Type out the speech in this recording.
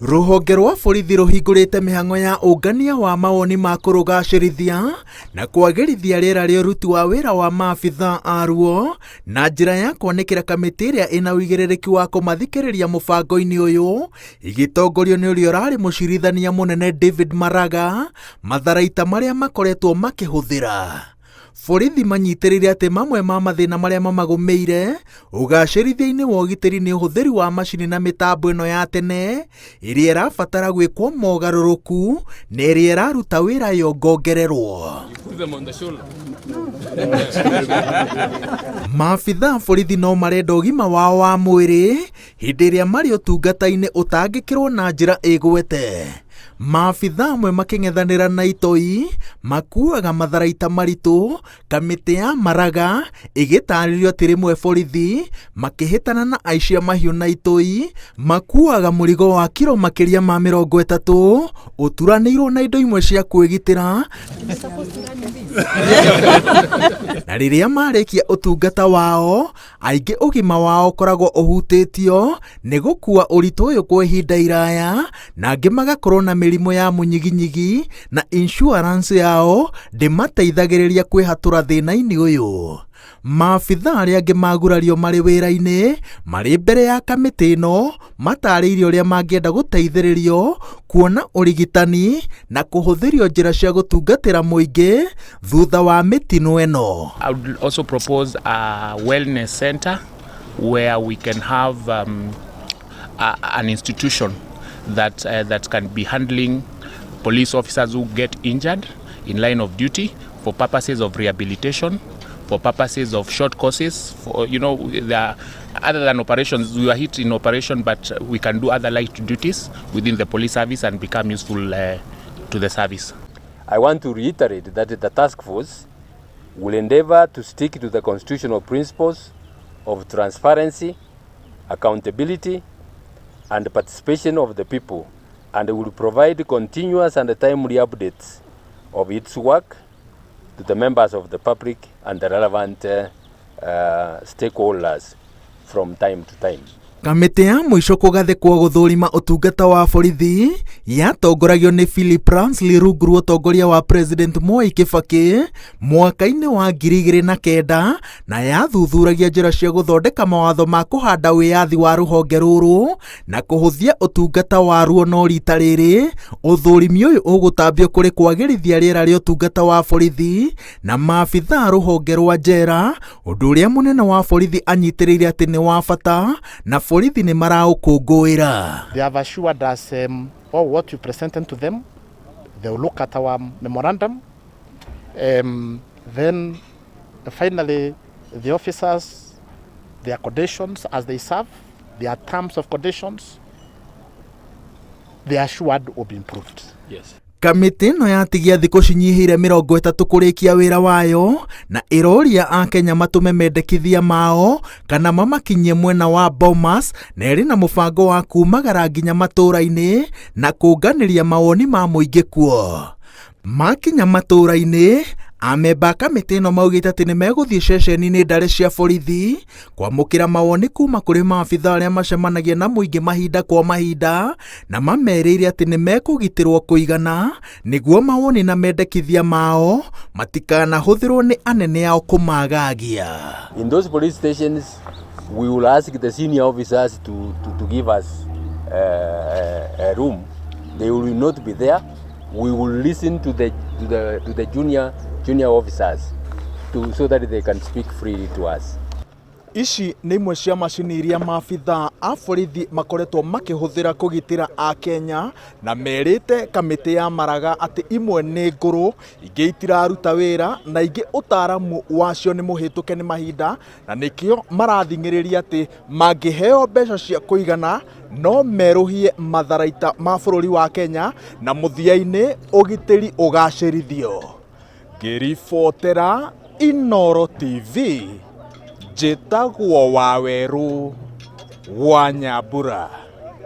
Rũhonge rwa borithi rũhingũrĩte mĩhang'o ya ũngania wa mawoni ma kũrũgacĩrithia na kwagĩrithia rĩera rĩa ũruti wa wĩra wa maabithaa aruo na njĩra ya kwanĩkĩra kamĩtĩ ĩrĩa ĩna ũigĩrĩrĩki wa kũmathikĩrĩria mũbango-inĩ ũyũ ĩgĩtongorio nĩ ũrĩa ũrarĩ mũcirithania mũnene David Maraga matharaita marĩa makoretwo makĩhũthĩra. Borithi manyitĩrĩire atĩ mamwe ma mathĩna marĩa mamagũmĩire ũgacĩrithia-inĩ wa ũgitĩri nĩ ũhũthĩri wa macini na mĩtambo ĩno ya tene ĩrĩa ĩrabatara gwĩkwo mogarũrũku na ĩrĩa ĩraruta wĩra yongongererwo. Maabitha a borithi no marenda ũgima wao wa mwĩrĩ hĩndĩ ĩrĩa marĩ ũtungata-inĩ ũtangĩkĩrwo na njĩra ĩgwete. Maabitha amwe makĩng'ethanĩra na itoi makuaga matharaita maritũ, kamĩtĩ ya Maraga ĩgĩtarĩrio atĩ rĩmwe borithi makĩhĩtana na aici a mahiũ na itoi makuaga mũrigo wa kiro makĩria ma 30 ũturanĩirwo na indo imwe cia kwĩgitĩra na rĩrĩa marĩkia ũtungata wao Aingĩ ũgima wao ũkoragwo ũhutĩtio nĩ gũkua ũritũ ũyũ kwa ihinda iraya, na angĩ magakorwo na mĩrimũ ya mũnyiginyigi na insurance yao ndĩmateithagĩrĩria kwĩhatũra thĩna-inĩ ũyũ. Maabitha arĩa angĩ magurario marĩ wĩra-inĩ marĩ mbere ya kamĩtĩ ĩno matarĩirie ũrĩa mangĩenda gũteithĩrĩrio kuona ũrigitani na kũhũthĩrio njĩra cia gũtungatĩra mũingĩ thutha wa mĩtino ĩno. I would also propose a wellness center where we can have an institution that can be handling police officers who get injured in line of duty for purposes of rehabilitation, for purposes of short courses, for, you know, there other than operations, we were hit in operation, but we can do other light duties within the police service and become useful to the service. I want to reiterate that the task force will endeavor to stick to the constitutional principles of transparency, accountability, and participation of the people, and will provide continuous and timely updates of its work to the members of the public and the relevant stakeholders from time to time. Kamĩtĩ ya mũico kũgathĩkwo gũthũrima ũtungata wa borithi yatongoragio nĩ Philip Ramsley rungu rwa ũtongoria wa President Mwai Kibaki mwaka-inĩ wa 2009 na yathuthuragia njĩra cia gũthondeka mawatho ma kũhanda wĩyathi wa rũhonge rũrũ na kũhũthia ũtungata waruo no rita rĩrĩ ũthũrimi ũyũ ũgũtambio kũrĩ kwagĩrithia rĩera rĩa ũtungata wa borithi na maabitha a rũhonge rwa njera ũndũ ũrĩa mũnene wa borithi anyitĩrĩire atĩ nĩ wa bata na borithi nĩ maraũkũngũĩra. They have assured us all what you presented to them. They will look at our memorandum. Then finally, the officers, their conditions as they serve, their terms of conditions, they are assured will be improved. Yes. Kamĩtĩ ĩno yatigia thikũ cinyihĩire 30 kũrĩkia wĩra wayo na ĩroria akenya matũme mendekithia mao kana mamakinyie mwena wa Bomas na ĩrĩ na mũbango wa kumagara nginya matũũra-inĩ na kũnganĩria mawoni ma mũingĩ kuo. Makinya matũũra-inĩ amemba a kamĩtĩ ĩno maugĩte atĩ nĩ megũthiĩ ceceni-inĩ ndare cia borithi kwamũkĩra mawoni kuma kũrĩ maabitha arĩa macemanagia na mũingĩ mahinda kwa mahinda na mamerĩire atĩ nĩ mekũgitĩrwo kũigana nĩguo mawoni na mendekithia mao matikanahũthĩrwo nĩ anene ao kũmagagia. In those police stations, we will ask the senior officers to give us a room. They will not be there. We will listen to the junior officers so that they can speak freely to us. Ici nĩ imwe cia macini iria maabitha a borithi makoretwo makĩhũthĩra kũgitĩra akenya na merĩte kamĩtĩ ya Maraga atĩ imwe nĩ ngũrũ, ingĩ itiraruta wĩra na ingĩ ũtaaramu wacio nĩ mũhĩtũke nĩ mahinda na nĩkĩo marathing'ĩrĩria atĩ mangĩheo mbeca cia kũigana no merũhie matharaita ma bũrũri wa Kenya na mũthia-inĩ ũgitĩri ũgacĩrithio. Ngĩribotera Inooro TV njĩtagwo Wawerũ wa Nyambura.